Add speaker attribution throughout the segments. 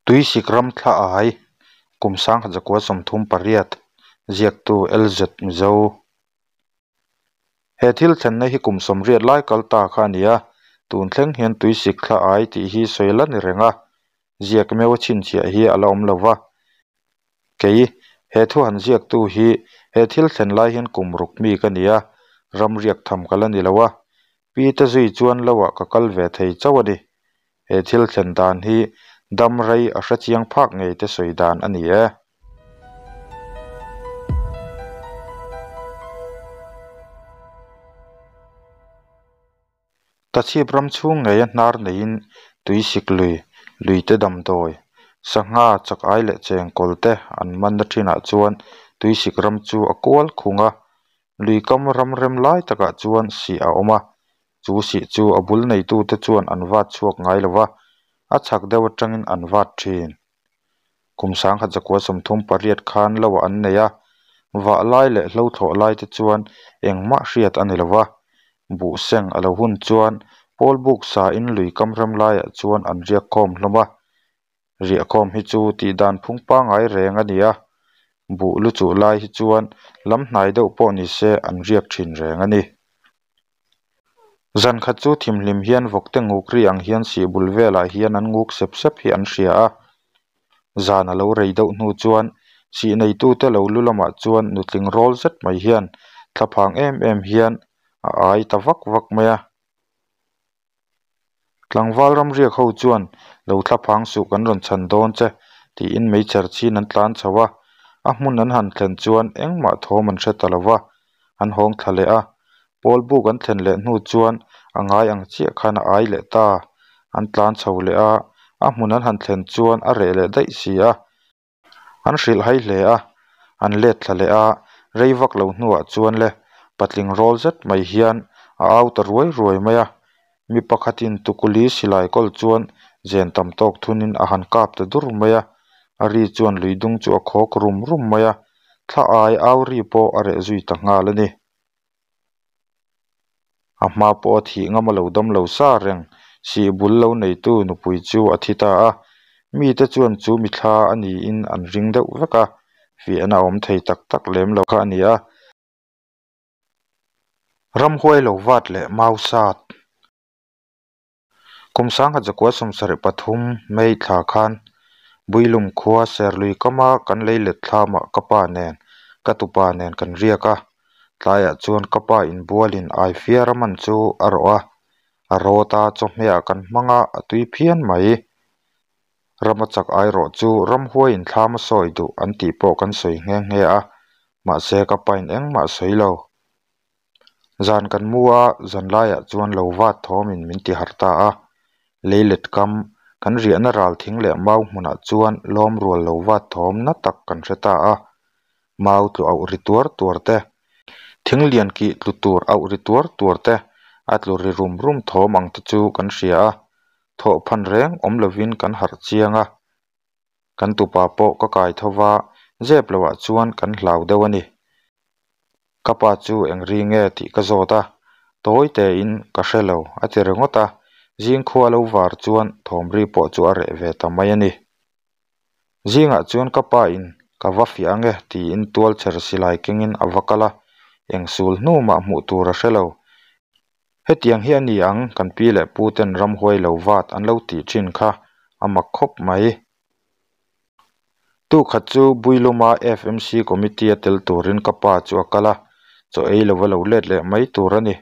Speaker 1: Tuisik ram thla ai, kum 1938, ziaktu LZ Mizo. He thil thlenna hi kum 80 lai kal ta kha a ni a, tun thleng hian tuisik thla ai tih hi sawi la ni reng a, ziak meuha chhinchhiah hi a la awm lo va. Kei, he thu han ziaktu hi he thil thlen lai hian kum ruk mi ka ni a, ram riak tham ka la ni lo a, pi te zui chuan lo ah ka kal ve thei chauh a ni. He thil thlen dan hi dam rei a hre chiang phak ngei te sawi dan a ni e. Tachhip ram chhung ngeia hnar neiin tuisik lui, luite damdawi, sangha chak ai leh chengkawl te an manna thinah chuan tuisik ram chu a kual khung a. Lui kam ram rem lai takah chuan sih a awm a, chu sih chu a bul neitute chuan an vat chhuak ngai lo va, a chhak deuh atangin an vat thin. Kum 1938 khan lo ah an nei a, vah lai leh hlo thlawh lai te chuan engmah hriat a ni lo va, buh seng a lo hun chuan pawl buk sa in lui kam rem laiah chuan an riak khawm hlawm a, riah khawm hi chu tih dan phung pangngai reng a ni a, buh lu chuh lai hi chuan lam hnai deuh pawh ni se an riak thin reng a ni. Zan khat chu thimhlim hian vawkte nguk ri ang hian sih bul velah hian an nguk sep sep hi an hria a. Zan a lo rei deuh hnu chuan sih neitute lo lu lamah chuan nutling rawl zet mai hian thlaphang em em hian a ai ta vak vak mai a. Tlangval ramriak ho chuan lo thlaphang suh kan rawn chhan dawn che tiin meichher chhin an tlan chho a. A hmun an han thlen chuan engmah thawm an hre ta lo va, an hawng thla leh a. Pawl buk an thlen leh hnu chuan a ngai ang chiah khan a ai leh ta. An tlan chho leh a, a hmun an han thlen chuan a reh leh daih si a. An hrilh hai hle a, an let thla leh a, rei vak lo hnuah chuan le patling rawl zet mai hian a au ta ruai ruai mai a. Mi pakhatin tukuli silai kawl chuan zen tam tawk thunin a han kap ta dur mai a, a ri chuan lui dung chu a khawk rum rum mai a, thla ai au ri pawh a reh zui ta nghal a ni. A hma pawh a thih ngam a lo dam lo sa reng, sih bul lo neitu nupui chu a thi ta a. Mite chuan chu mithla a niin an ring deuh vek a, fiahna a awm thei tak tak lem lo kha a ni a. Ramhuai lo vat leh mau sat. Kum 1973 May thla khan Builum khua Serlui kama kan lei let thlamah ka pa nen ka tupa nen kan riak a. Tlaiah chuan ka pa inbualin Aifiara man chu a rawh a, a rawt a, chawhmehah kan hmang a, a tui phian mai. Rama chak airawh chu ramhuaiin thlam a sawi duh an tih pawh kan sawi nghe nghe a, mahse ka pain engmah a sawi lo. Zan kan mu a, zan laiah chuan lo vat thawmin min ti harh ta a. Leilet kam, kan riahna ral thing leh mau hmunah chuan lawm rual lo vat thawm na tak kan hre ta a. Mau tlu auh ri tuar tuar te, thing lian kih tlu tur auh ri tuar tuar te, a tlu ri rum rum thawm ang te chu kan hria a. Thawh phan reng awm lovin kan harh chiang a. Kan tupa pawh ka kai tho va, zep lohah chuan kan hlau deuh a ni. Ka pa chu eng ri nge tih ka zawt a, tawi tein ka hre lo a ti ringawt a, zingkhua lo var chuan thawm ri pawh chu a reh ve ta mai a ni. Zingah chuan ka pa in ka va fiah ange tiin tualchher silai kengin a va kal a, eng sul hnu mah hmuh tur a hre lo. Hetiang hi a ni ang kan pi leh pu ten ramhuai lo vat an lo tih thin kha a mak khawp mai. Tu khat chu Builuma FMC Committee a tel turin ka pa chu a kal a, chaw ei lova lo let leh mai tur a ni.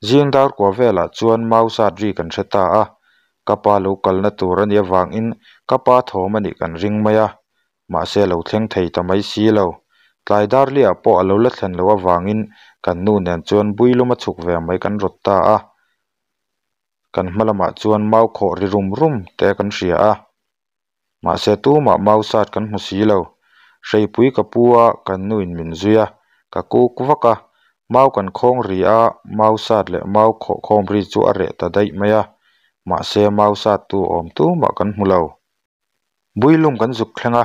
Speaker 1: Zing dar kua velah chuan mau zat ri kan hre ta a, ka pa lo kalna tur a nih avangin ka pa thawm a nih kan ring mai a, mahse a lo thleng thei ta mai si lo. Tlai dar liah pawh a lo la thlen loh avangin kan nu nen chuan Builuma chhuk ve mai kan rawt ta a. Kan hma lamah chuan mau khawh ri rum rum te kan hria a. Mahse tumah mau sat kan hmu si lo. Hreipui ka pu a, kan nuin min zui a, ka kuk vak a. Mau kan khawng ri a, mau sat leh mau khawh khawm ri chu a reh ta daih mai a. Mahse mau sat tu awm tumah kan hmu lo. Builum kan zuk thleng a,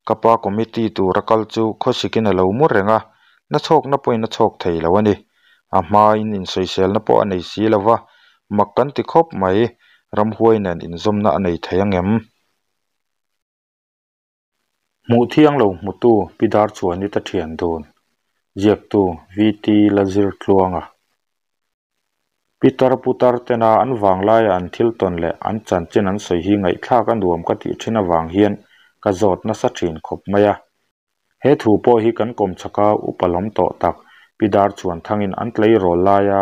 Speaker 1: ka pa committee tura kal chu khawsikin a lo mu reng a, na chhawkna pawhin a chhawk thei lo a ni. A hmain insawiselna pawh a nei si lo va, mak kan ti khawp mai, ramhuai nen inzawmna a nei thei ang em? Hmuh thiang lo hmutu Pi Darchhuani te thian dun, ziaktu VT Lazirtluanga. Pitar putar tena an vanglaia an thil tawn leh an chanchin an sawi hi ngaihthlak a nuam ka tih thin avang hian ka zawt nasa thin khawp mai a. He thu pawh hi kan kawmchhaka upa lawm tawh tak Pi Darchhuan thangin an tleirawl laia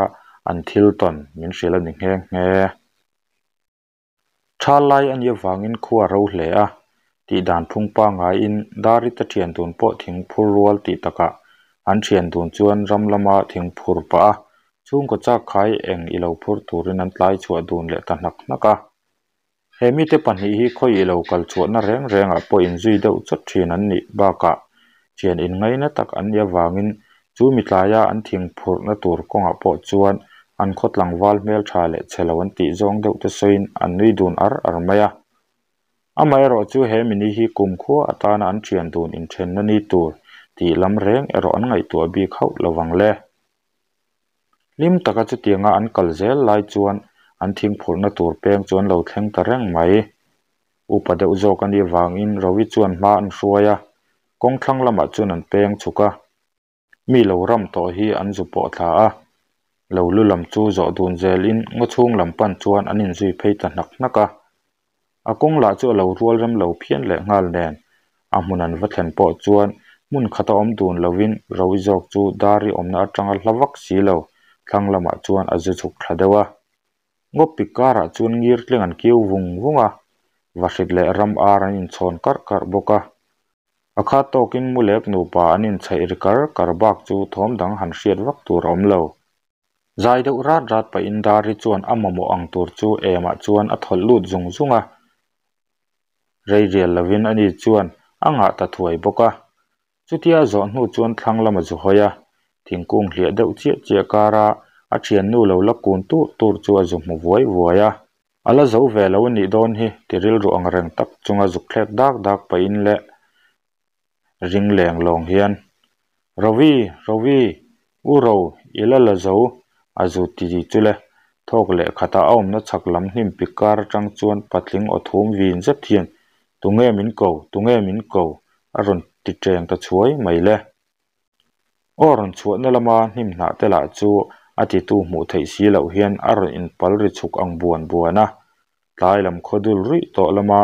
Speaker 1: an thil tawn min hrilh a ni nghe nghe. Thal lai a nih avangin khua a ro hle a, tih dan phung pangaiin Darite thian dun pawh thing phur rual tih takah an thian dun chuan ram lama thing phur pah a, chhungkaw chak khai eng i lo phur turin an tlai chhuah dun leh ta hnak hnak a. He mite pahnih hi khawi i lo kal chhuahna reng rengah pawh inzui deuh chawt thin an nih bakah thian inngaina tak an nih avangin chu mi tlaia an thing phurhna tur kawngah pawh chuan an khaw tlangval hmeltha leh chhe lo an tih zawng deuh te sawiin an nui dun ar ar mai a. Amaherawh chu he mini hi kumkhua atana an thian dun inthenna ni tur tih lam reng erawh an ngaihtuah bik hauh lo vang le. Hlim taka chutianga an kal zel lai chuan an thingphurhna tur peng chu an lo thleng ta reng mai. Upa deuh zawk a nih vangin Rovi chuan hma an hruai a, kawng thlang lamah chuan an peng chhuk a. Mi lo ram tawh hi an zu pawh thla a, lo lu lam chu zawh dun zelin ngaw chhung lam pan chuan an inzui phei ta hnak hnak a. A kawng lah chu a lo rual rem lo phian leh nghal nen, a hmun an va thlen pawh chuan hmun khata awm dun lovin Rovi zawk chu Dari awmna atanga hla vak si lo thlang lamah chuan a zu chhuk thla deuh a. Ngawpik karah chuan ngir tling an kiu vung vung a, vahrit leh ram ar an inchhawn karh karh bawk a. A khat tawkin Mulek nupa an inchhaih ri kar kar bak chu thawm dang han hriat vak tur a awm lo. Zai deuh rat rat pahin Dari chuan a mamawh ang tur chu emah chuan a thawlh lut zung zung a. Rei rial lovin ani chuan a ngah ta thuai bawk a. Chutia a zawh hnu chuan thlang lam a zu hawi a, thingkung hliah deuh chiah chiah kara a thiannu lo la kun tur tur chu a zu hmu vuai vuai a. A la zo ve lo a nih dawn hi ti rilru ang reng tak chunga zuk thlek dak dak pahin leh ring leng lawng hian, Rovi, Rovi, u Ro, i la la zo, a zu ti chu le. Thawk leh khatah a awmna chhak lam hnim pik kar atang chuan patling aw thum vin zet hian, Tunge min ko, tunge min ko, a rawn ti teng ta chhuai mai le. Aw rawn chhuahna lama hnim hnah te lah chu a titu hmuh theih si loh hian a rawn inpal ri chhuk ang buan buan a. Tlai lam khaw dul ruih tawh lama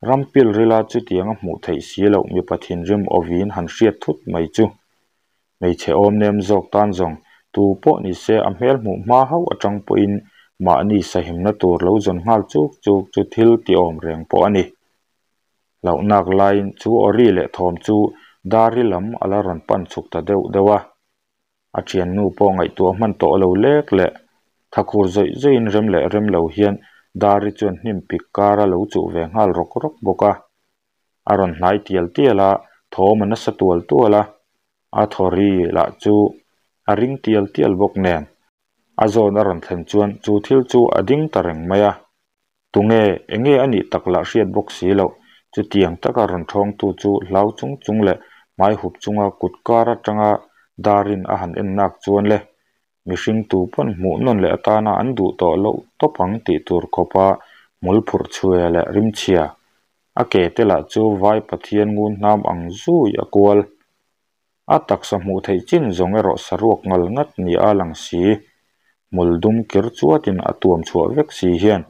Speaker 1: ram pil rila chutianga hmuh theih si loh mipa thinrim awin han hriat thut mai chu. Hmeichhe awm nem zawk tan zawng tu pawh ni se a hmel hmuh hma hauh atang pawhin mahni sahimna tur lo zawn nghal chuk chuk chu thil ti awm reng pawh a ni. Hlauhnak laiin chu awri leh thawm chu Dari lam a la rawn pan chhuk ta deuh deuh a. A thiannu pawh ngaihtuah hman tawh lo lek leh thakhur zawih zawihin rem leh rem lo hian Dari chuan hnim pik kar a lo chuh ve nghal rawk rawk bawk a. A rawn hnai tial tial a, thawm a nasa tual tual a, a thaw ri lah chu a ring tial tial bawk nen. A zawn a rawn thlen chuan chu thil chu a ding ta reng mai a. Tunge, enge a nih tak lah hriat bawk si loh, chutiang taka rawn thawngtu chu hlau chung chung leh hmai hup chunga kut kar atanga darin a han en nak chuan le, mihring tu pawn hmuh nawn leh atana an duh tawh loh tawp ang tih tur khawpa hmul phurh chhuia leh rimchhia, a ke te lah chu vai Pathian ngun hnam ang zui a kual. A taksa hmuh theih chin zawng erawh saruak ngal ngat ni a lang si. Hmul dum kir chuatin a tuam chhuah vek si hian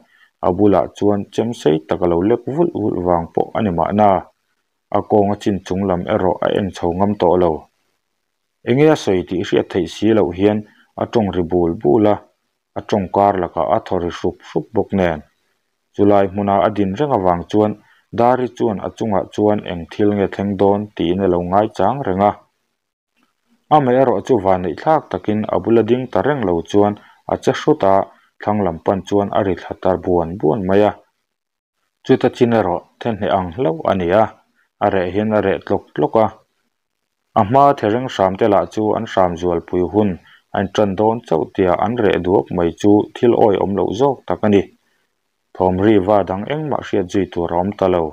Speaker 1: a bulah chuan chem sei tak a lo lek vulh vulh vang pawh a ni mahna. A kawnga chin chung lam erawh a en chho ngam tawh lo. Enge a sawi tih hriat theih si loh hian a tawng ri bul bul a, a tawng kar lakah a thaw ri hrup hrup bawk nen. Chulai hmuna a din reng avang chuan Dari chuan a chungah chuan eng thil nge thleng dawn tiin a lo ngaichang reng a. Amaherawh chu vanneih thlak takin a bula ding ta reng lo chuan a che hrut a, thlang lam pan chuan a ri thla ta buan buan mai a. Chuta chin erawh thenhneh ang hlauh a ni a, a reh hian a reh tlawk tlawk a. A hma thereng hram te lah chu an hram zualpui hun a intan dawn chauh tia an reh duak mai chu thil awihawm loh zawk tak a ni. Thawm ri va dang engmah hriat zui tur a awm ta lo.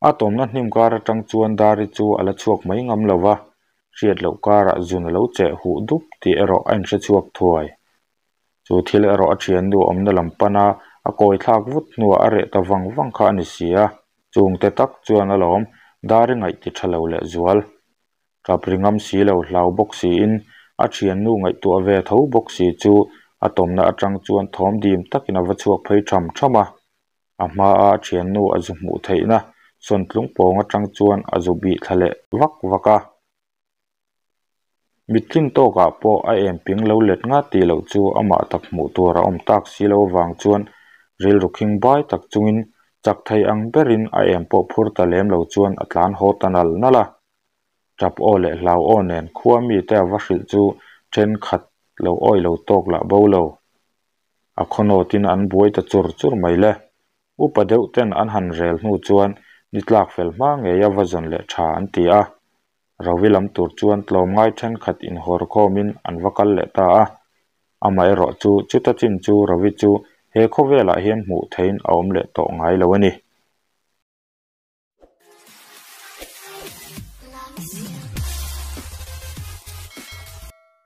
Speaker 1: A tawmna hnim kar atang chuan Dari chu a la chhuak mai ngam lo va, hriat loh karah zun a lo cheh huh dup tih erawh a inhre chhuak thuai. Chu thil erawh a thiannu awmna lam pana a kawi thlak vut hnuah a reh ta vang vang kha a ni si a. Chungte tak chuan alawm Dari ngaih ti tha lo leh zual. Tap ri ngam si lo hlau bawk siin a thiannu ngaihtuah ve tho bawk si chu a tawmna atang chuan thawm dim takin a va chhuak phei tham tham a. A hmaa a thiannu a zu hmuh theihna sawntlung pawng atang chuan a zu bih thla leh vak vak a. Mittlin tawkah pawh a em ping lo let nga tih loh chu amah tak hmuh tur a awm tak si lo avang chuan rilru khing bai tak chungin chak thei ang berin a em pawh phur ta lem lo chuan a tlan haw ta nal nal a. Tap aw leh hlau aw nen khua mite a va hrilh chu thenkhat lo awi lo tawk lah bo lo. A khawnawtin an buai ta chur chur mai le. Upa deuh ten an han rel hnu chuan ni tlak fel hma ngei a va zawn leh tha an ti a. Rovi lam tur chuan tlawmngai thenkhat inhawr khawmin an va kal leh ta a. Amaherawh chu chuta chin chu Rovi chu he khawvelah hian hmuh theihin a awm leh tawh ngai lo a ni.